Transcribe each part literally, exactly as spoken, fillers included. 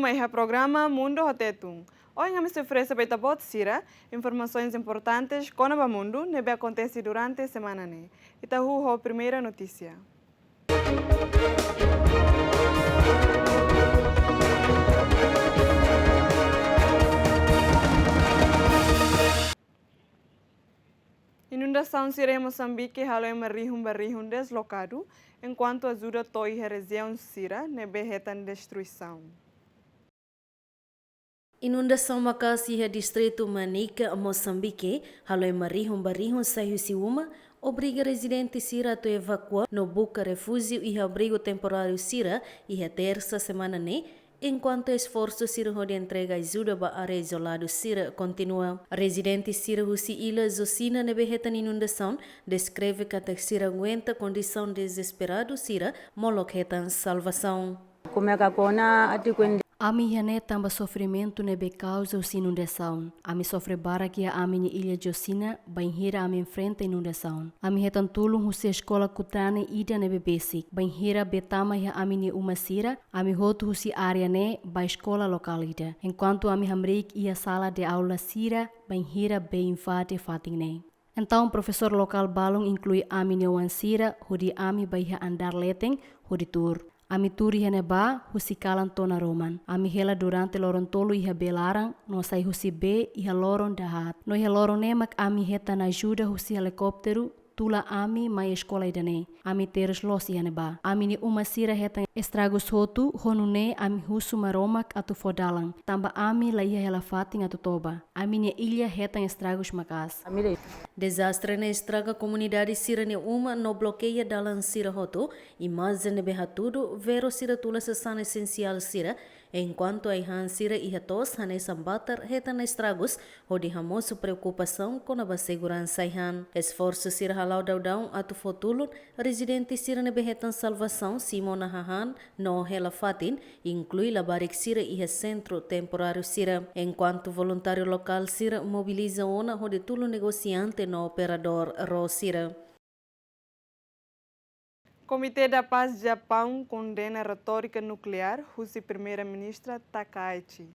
Iha programa Mundu ho Tetun, ohin ami sei oferese ba ita-boot sira informasaun importante kona-ba mundu ne'ebé akontese durante semana ne'e. Ita hahú ho primeira notísia. Inundasaun sira iha Mosambike halo ema rihun ba rihun deslokadu, enkuantu ajuda to'o iha rejiaun sira ne'ebé hetan destruisaun. Inundasaun maka'as iha distritu Manica, Mosambike, halo ema rihun ba rihun sai husi uma, obriga rezidente sira atu evakua no buka refújiu iha abrigu temporáriu sira iha tersa semana ne'e, enkuantu esforsu sira hodi entrega ajuda ba área izoladu sira kontinua. Rezidente sira husi illa Josina ne'ebé hetan inundasaun deskreve katak sira aguenta kondisaun dezesperadu sira molok hetan salvasaun. Como é que a cona a te cuenta? Ami iha ne'e tanba sofrimentu ne'ebé kauza husi inundasaun. Ami sofre barak iha ami-nia illa Josina, bainhira ami enfrenta inundasaun. Ami hetan tulun husi eskola kutane ida ne'ebé besik. Bainhira bee tama iha ami-nia uma sira, ami hotu husi área ne'e ba eskola lokál ida. Enkuantu ami hamriik iha sala de aula sira, bainhira bee invade fatin ne'e. Entaun, profesór lokál balun inklui ami-nia oan sira, hodi ami ba iha andár leten, hodi tuur. Ami tuur iha ne'ebá, husi kalan to'o naroman. Ami hela durante loron tolu iha bee laran, no sai husi bee iha loron dahaat. No iha loron ne'e mak ami hetan ajuda husi helikópteru, tula ami mai eskola ida-ne'e. Ami terus loos iha ne'ebá. Ami-nia uma sira hetan estragus hotu, ho nune'e ami husu Maromak atu fó dalan. Tanba ami la iha hela fatin atu toba. Ami-nia illa hetan estragus maka'as. Ami le- Dezastre ne'e estraga komunidade sira-nia uma no blokeia dalan sira hotu, imajen ne'ebé hatudu vero sira tula sasán esensiál sira, enkuantu ai-han sira iha to'os hanesan batar hetan estragus, hodi hamosu preokupasaun kona-ba seguransa ai-han. Esforsu sira hala'o daudaun atu fó tulun, rezidente sira ne'ebé hetan salvasaun simu ona hahán no hela fatin, inklui labarik sira iha sentru temporáriu sira, enkuantu voluntáriu lokál sira mobiliza ona hodi tulun negosiante no operadór ró sira. Komité da Paz Japaun kondena retórika nukleár husi Primeira-Ministra Takaichi.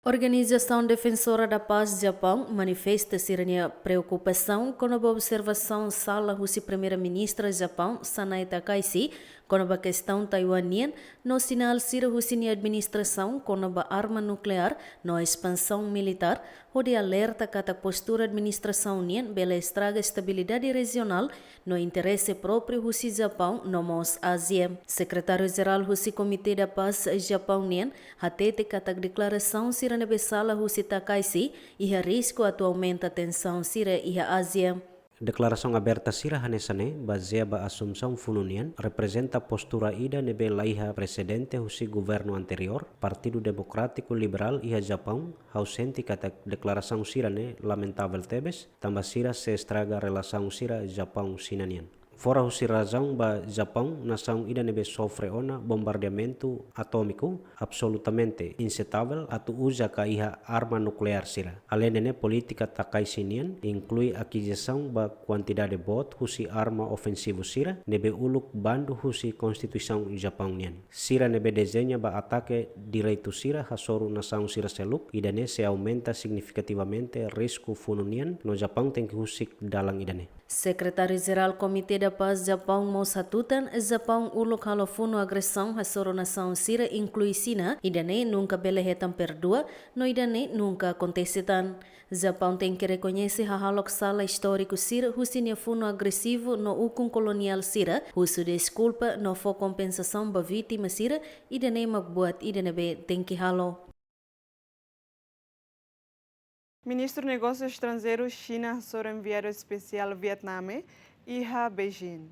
Organizasaun Defensora da Paz Japaun manifesta sira-nia preokupasaun kona-ba observasaun sala husi Primeira-Ministra Japaun, Sanae Takaichi, kona-ba kestaun Taiwan nian, no sinál sira husi nia administrasaun kona-ba arma nukleár no espansaun militár, hodi alerta katak postura administrasaun nian bele estraga estabilidade rejionál no interese própriu husi Japaun no mós Ázia. Sekretáriu Jerál husi Komité da Paz Japaun nian hatete katak deklarasaun sira ne'ebé sala husi Takaichi iha risku atu aumenta tensaun sira iha Ázia. Deklarasaun aberta sira hanesan ne'e bazeia ba asumsaun funu nian, reprezenta postura ida ne'ebé laiha presedente husi governu anteriór, Partidu Demokrátiku Liberál iha Japaun, ha'u sente katak deklarasaun sira-ne'e lamentavel tebes, tanba sira sei estraga relasaun sira Japaun-Xina nian. Fora husi razaun ba Japaun, nasaun ida ne'ebé sofre ona bombardeamentu atómiku absolutamente insetável atu uza ka iha arma nukleár sira. Aleinde ne'e, polítika Takaichi nian inklui akizasaun ba kuantidade boot husi arma ofensivu sira ne'ebé uluk bandu husi Konstituisaun Japaun nian. Sira ne'ebé dezeña ba atake direitu sira hasoru nasaun sira seluk, ida-ne'e sei aumenta signifikativamente risku funu nian, no Japaun tenke husik dalan ida-ne'e. Sekretáriu Jerál Komité da Paz Japaun mós hatutan, Japaun uluk halo funu agresaun hasoru nasaun sira inklui Xina, ida-ne'e nunka bele hetan perdua, no ida-ne'e nunka akontese tan. Japaun tenke rekoñese hahalok sala istóriku sira husi nia funu agresivu no ukun koloniál sira, husu deskulpa no fó kompensasaun ba vítima sira, ida-ne'e mak buat ida ne'ebé tenke halo. Ministru Negósiu Estranjeiru Xina hasoru enviadu espesiál Vietname iha Beijing.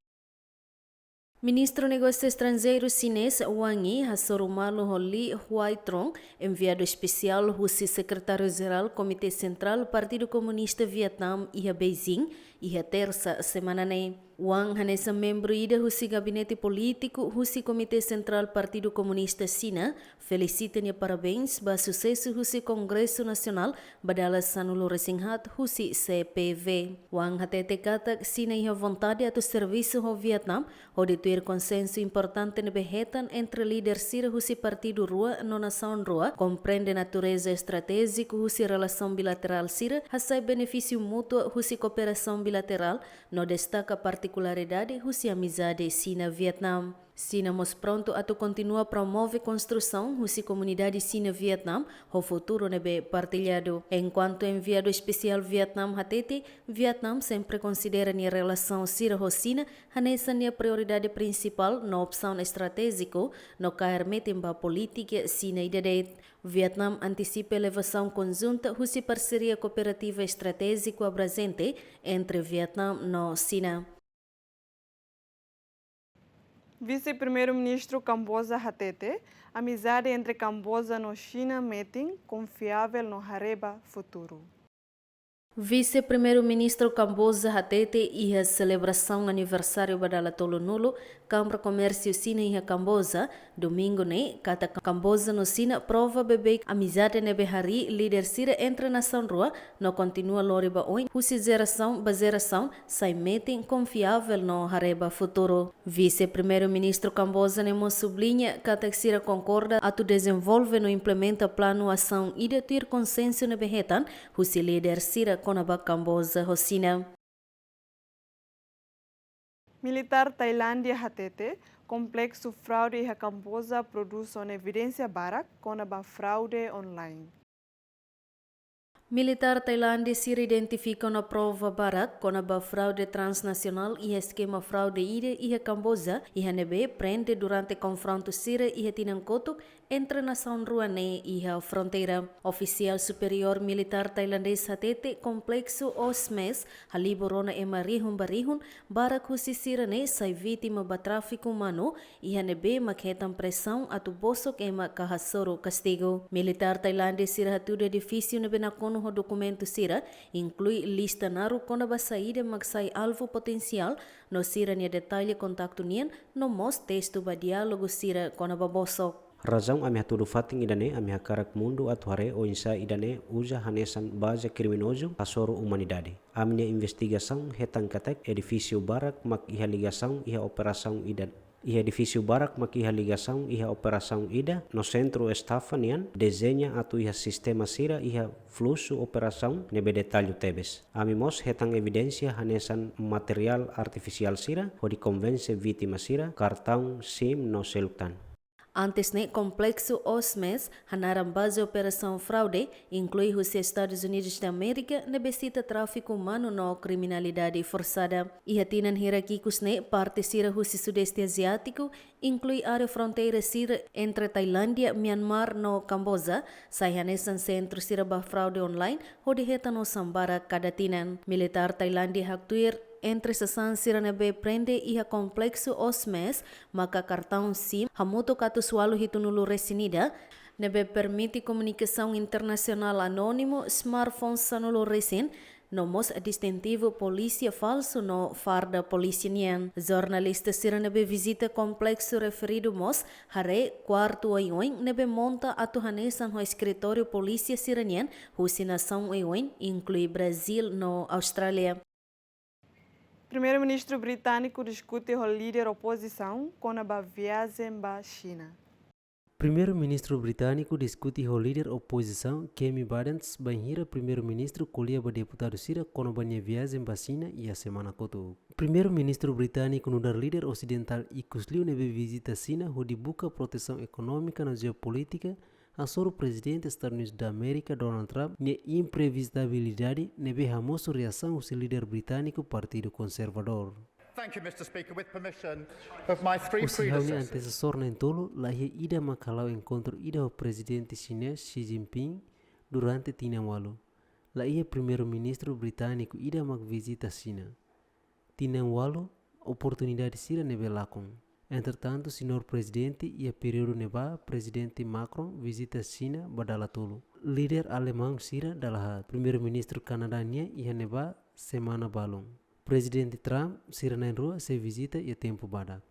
Ministru Negósiu Estranjeiru xinés Wang Yi hasoru malu ho Li Huai Trong, enviadu espesiál husi Sekretáriu Jerál Komité Sentrál Partidu Komunista Vietname iha Beijing, Iha Tersa semana ne'e, Wang hanesan membru ida husi gabinete polítiku husi Komité Sentrál Partidu Komunista Xina felisita nia parabéns ba susesu husi Kongresu Nasionál ba dala sanulu-resin-haat husi C P V. Wang hatete katak Xina iha vontade atu servisu ho Vietnam hodi tuir konsensu importante ne'ebé hetan entre líder sira husi partidu rua no nasaun rua, komprende natureza estratéjiku husi relasaun bilaterál sira, hasa'e benefísiu mútuu husi kooperasaun bilaterál, no destaka partikularidade husi amizade Xina-Vietnam. Xina mós prontu atu kontinua promove konstrusaun husi komunidade Xina-Vietnam ho futuru ne'ebé partilladu. Enkuantu enviadu espesiál Vietnam hatete, Vietnam sempre konsidera nia relasaun sira ho Xina hanesan nia prioridade prinsipál no opsaun estratéjiku, no kaer metin ba polítika Xina ida de'it. Vietnam antisipa elevasaun konjunta husi parseria kooperativa estratéjiku abrajente entre Vietnam no Xina. Vise-Primeiru-Ministru Kamboja hatete, amizade entre Kamboja no Xina metin, konfiavel no haree ba futuru. Vise-Primeiru-Ministru Kamboja hatete iha selebrasaun aniversáriu ba dala tolunulu Kámara Komérsiu Xina iha Kamboja, domingu ne'e, katak Kamboja no Xina prova beibeik amizade ne'ebé harii líder sira entre nasaun rua no kontinua lori ba oin husi jerasaun ba jerasaun, sai metin, konfiavel no haree ba futuru. Vise-Primeiru-Ministru Kamboja ne'e mós subliña katak sira konkorda atu dezenvolve no implementa planu asaun ida tuir konsensu ne'ebé hetan husi líder sira kona-ba Kamboja ho Xina. Militár Tailándia hatete, kompleksu fraude iha Kamboja prodús ona evidénsia barak kona-ba fraude online. Militár Tailándia sira identifika ona prova barak kona-ba fraude transnasionál iha eskema fraude ida iha Kamboja, iha ne'ebé prende durante konfrontu sira iha tinan kotuk entre nasaun rua ne'e iha fronteira. Ofisiál superiór militár tailandés hatete kompleksu Osmes halibur ona ema rihun ba rihun, barak husi sira-ne'e sai vítima ba tráfiku umanu, iha ne'ebé mak hetan presaun atu bosok ema ka hasoru kastigu. Militár Tailándia sira hatudu edifísiu ne'ebé nakonu ho dokumentu sira, inklui lista naruk kona-ba saida mak sai alvu potensiál, no sira-nia detalle kontaktu nian, no mós testu ba diálogu sira kona-ba bosok. Razaun ami hatudu fatin ida-ne'e, ami hakarak mundu atu haree oinsá ida-ne'e uza hanesan baze kriminozu hasoru umanidade. Ami-nia investigasaun hetan katak edifísiu barak mak iha ligasaun iha operasaun ida, iha edifísiu barak mak iha ligasaun iha operasaun ida, no sentru estafa nian dezeña atu iha sistema sira iha fluxu operasaun ne'ebé detallu tebes. Ami mós hetan evidénsia hanesan materiál artifisiál sira hodi konvense vítima sira, kartaun, sim no seluk tan. Antes ne'e, kompleksu Osmes, hanaran baze operasaun fraude, inklui husi Estadus Unidus da Amérika, ne'ebé sita tráfiku umanu no kriminalidade forsada. Iha tinan hirak ikus ne'e, parte sira husi Sudeste Aziátiku, inklui área fronteira sira entre Tailándia, Myanmar no Kamboja, sai hanesan sentru sira ba fraude online, hodi hetan osan barak kada tinan. Militár Tailándia haktuir, entre sasán sira ne'ebé prende iha kompleksu Osmes, maka kartaun sim hamutuk atus ualu hitunulu resin ida, ne'ebé permite komunikasaun internasionál anónimu, smartphone sanulu resin, no mós distintivu polísia falsu no farda polísia nian. Jornalista sira ne'ebé vizita kompleksu referidu mós haree kuartu oioin ne'ebé monta atu hanesan ho eskritóriu polísia sira-nian husi nasaun oioin, inklui Brazíl no Austrália. Primeiru-Ministru britániku diskute ho líder opozisaun kona-ba viajen ba Xina. Primeiru-Ministru britániku diskute ho líder opozisaun Kemi Badens bainhira Primeiru-Ministru ko'alia ba deputadu sira kona-ba nia viajen ba Xina iha semana kotuk. Primeiru-Ministru britániku nu'udar líder osidentál ikus liu ne'ebé vizita Xina hodi buka protesaun ekonómika no jeopolítika, hasoru Prezidente Estadus Unidus da Amérika, Donald Trump, nia imprevistabilidade ne'ebé hamosu reasaun husi líder britániku Partidu Konservadór. Thank you, Mister Speaker. With permission of my three predecessors. Husi ha'u-nia antesesór na'in-tolu, la iha ida mak hala'o enkontru ida ho Prezidente Xinés Xi Jinping durante tinan ualu. La iha Primeiru-Ministru britániku ida mak vizita Xina. Tinan ualu, oportunidade sira ne'ebé lakon. Entretantu, Señór Prezidente iha períodu ne'ebá, Prezidente Macron vizita Xina ba dala tolu. Líder alemaun sira dala haat. Primeiru-Ministru Kanadá nian iha ne'ebá semana balun. Prezidente Trump sira na'in-rua sei vizita iha tempu badak.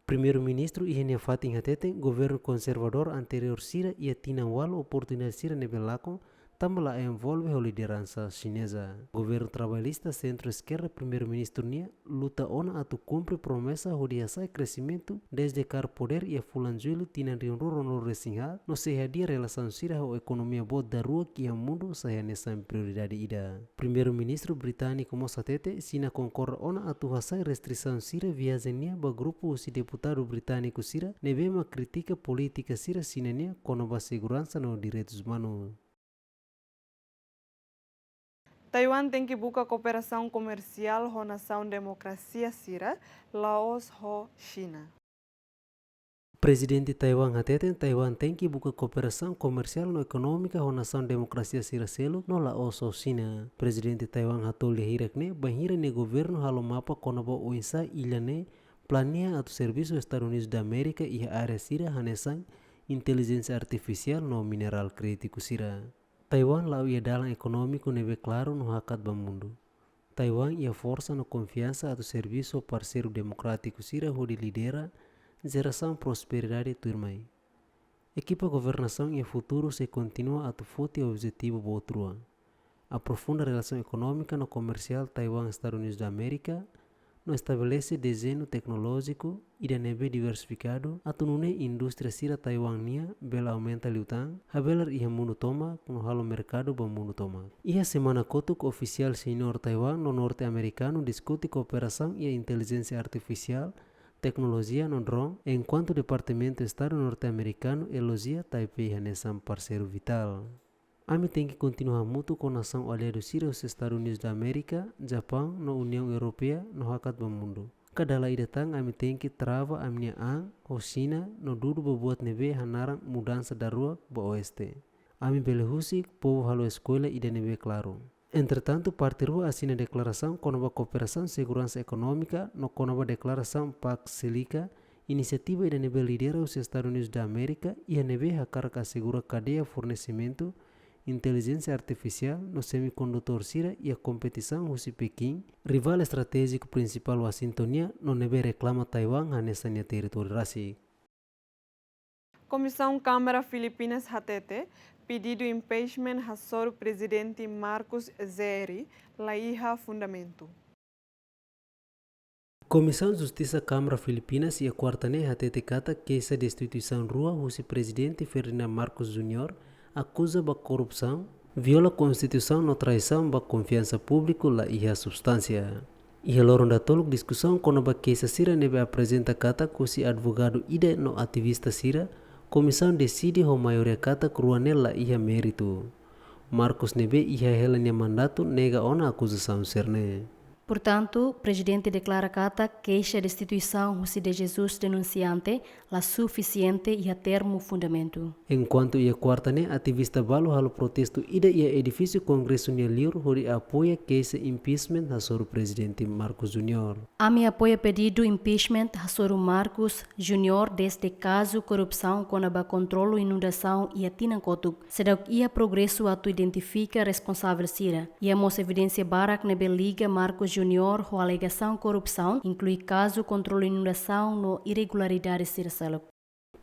Primeiru-Ministru iha nia fatin hateten governu konservadór anteriór sira iha tinan ualu oportunidade sira ne'ebé lakon tanba la envolve ho lideransa xineza. Governu trabalhista sentru-eskerda Primeiru-Ministru nian luta ona atu kumpre promesa hodi hasa'e kresimentu dezde kaer podér iha fulan Jullu tinan rihun rua ruanulu-resin-haat, no sei hadi'a relasaun sira ho ekonomia boot daruak iha mundu sai hanesan prioridade ida. Primeiru-Ministru britániku mós hatete Xina konkorda ona atu hasa'e restrisaun sira viajen nian ba grupu husi deputadu britániku sira ne'ebé mak kritika polítika sira Xina nian kona-ba seguransa no direitus umanu. Taiwan tenke buka kooperasaun komersiál ho nasaun demokrasia sira, la'ós ho Xina. Prezidente Taiwan hateten Taiwan tenke buka kooperasaun komersiál no ekonómika ho nasaun demokrasia sira seluk no la'ós ho Xina. Prezidente Taiwan hato'o lia hirak ne'e bainhira nia governu halo mapa kona-ba oinsá illa ne'e planeia atu servisu Estadus Unidus da Amérika iha área sira hanesan intelijénsia artifisiál no minerál krítiku sira. Taiwan la'o iha dalan ekonómiku ne'ebé klaru no hakat ba mundu. Taiwan iha forsa no konfiansa atu servisu ho parseiru demokrátiku sira hodi lidera jerasaun prosperidade tuirmai. Ekipa governasaun iha futuru sei kontinua atu foti objetivu boot rua: aprofunda relasaun ekonómika no komersiál Taiwan Estadus Unidus da Amérika, no estabelese dezeñu teknolójiku ida ne'ebé diversifikadu atu nune'e indústria sira Taiwan nian bele aumenta liután, habelar iha mundu tomak no halo merkadu ba mundu tomak. Iha semana kotuk ofisiál seniór Taiwan no norte-amerikanu diskute kooperasaun iha intelijénsia artifisiál, teknolojia no drone, enkuantu Departamentu Estadu norte-amerikanu elojia Taipei hanesan parseiru vitál. Ami tenke kontinua hamutuk ho nasaun aliadu sira husi Estadus Unidus da Amérika, Japaun no Uniaun Europeia no hakat ba mundu. Ka dala ida tan ami tenke trava ami-nia an ho Xina no dudu ba buat ne'ebé hanaran mudansa daruak ba oeste. Ami bele husik povu halo eskolha ida ne'ebé klaru. Entretantu, parte rua asina deklarasaun kona-ba kooperasaun seguransa ekonómika no kona-ba deklarasaun Pak Selika, inisiativa ida ne'ebé lidera husi Estadus Unidus da Amérika, iha ne'ebé hakarak asegura kadeia fornesimentu intelijénsia artifisiál no semikondutór sira iha kompetisaun husi Pekin, rivál estratéjiku prinsipál Washington nian no ne'ebé reklama Taiwan hanesan nia territóriu rasik. Komisaun Kámara Filipinas hatete pedidu impeachment hasoru Prezidente Marcos Jr. la iha fundamentu. Komisaun Justisa Kámara Filipinas iha kuarta ne'e hatete katak keixa destituisaun rua husi Prezidente Ferdinand Marcos Junior akuza ba korrupsaun, viola Konstituisaun no traisaun ba konfiansa públiku la iha substánsia. Iha loron datoluk diskusaun kona-ba keixa sira ne'ebé aprezenta katak husi advogadu ida no ativista sira, komisaun deside ho maioria katak rua ne'e la iha méritu. Marcos ne'ebé iha hela nia mandatu nega ona akuzasaun sira-ne'e. Portantu, Prezidente deklara katak keixa destituisaun husi De Jesus denunsiante la sufisiente iha termu fundamentu. Enkuantu iha kuarta ne'e ativista balu halo protestu ida iha edifísiu Kongresu nia liur hodi apoia keixa impeachment hasoru Prezidente Marcos Junior. Ami apoia pedidu impeachment hasoru Marcos Junior dezde kazu korrupsaun kona-ba kontrolu inundasaun iha tinan kotuk. Seidauk iha progresu atu identifika responsavel sira. Iha mós evidénsia barak ne'ebé liga Marcos Junior ho alegasaun korrupsaun, inklui kazu kontrolu inundasaun no irregularidade sira seluk.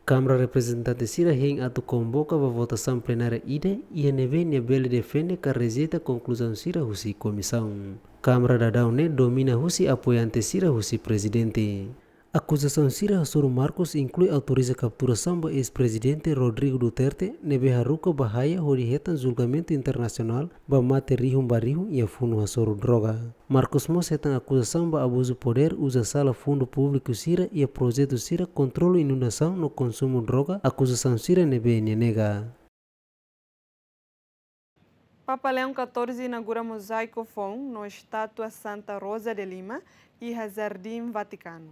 Kámara reprezentante sira hein atu konvoka ba votasaun plenária ida, iha ne'ebé nia bele defende ka rejeita konkluzaun sira husi komisaun. Kámara daudaun ne'e domina husi apoiante sira husi Prezidente. Akuzasaun sira hasoru Marcos inklui autoriza kapturasaun ba eis-Prezidente Rodrigo Duterte, ne'ebé haruka ba haia hodi hetan julgamentu internasionál ba mate rihun ba rihun iha funu hasoru droga. Marcos mós hetan akuzasaun ba abuzu podér, uza sala fundu públiku sira iha projetu sira kontrolu inundasaun no konsumu droga, akuzasaun sira ne'ebé nia nega. Papa Leão catorze inaugura mozaiku foun no estátua Santa Rosa de Lima iha Jardim Vaticano.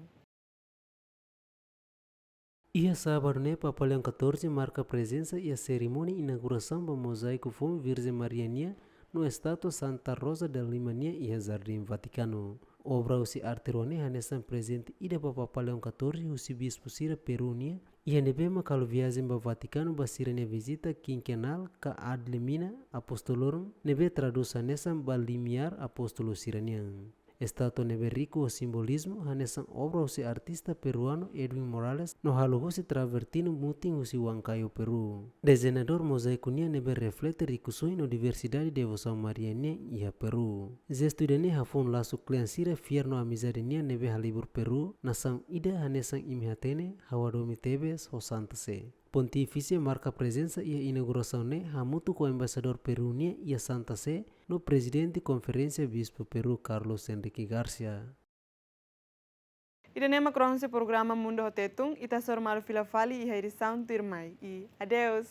Iha sábadu ne'e, Papa Leão catorze marka prezensa iha serimónia inaugurasaun ba mozaiku foun Virjen Maria nian no estátua Santa Rosa de Lima nian iha Jardim Vaticano. Obra husi arte rua ne'e hanesan prezente ida ba Papa Leão catorze husi bispu sira Peru nian, iha ne'ebé mak halo viajen ba Vatikanu ba sira-nia vizita kinkenál ka Adlimina Apostolorum, ne'ebé tradús hanesan ba limiar apóstolu sira-nian. Estátua ne'ebé riku ho simbolizmu hanesan obra husi artista peruanu Edwin Morales no halo husi travertinu mutin husi Huancayo, Peru. Dezeñadór mozaiku nian ne'ebé reflete rikusoin no diversidade devosaun Maria nian iha Peru. Jestu ida-ne'e hafoun lasu kle'an sira fiar no amizade nian ne'ebé halibur Peru, nasaun ida hanesan imi hatene, ha'u hadomi tebes ho Santa Sé. Pontífise marka prezensa iha inaugurasaun ne'e hamutuk ho Embaixadór Peru nian iha Santa Sé no Prezidente Konferénsia Bispu Peru Carlos Enrique Garcia. Ida-ne'e mak kronolojia programa Mundu ho Tetun, ita hasoru malu fila fali iha edisaun tuirmai. I adeus.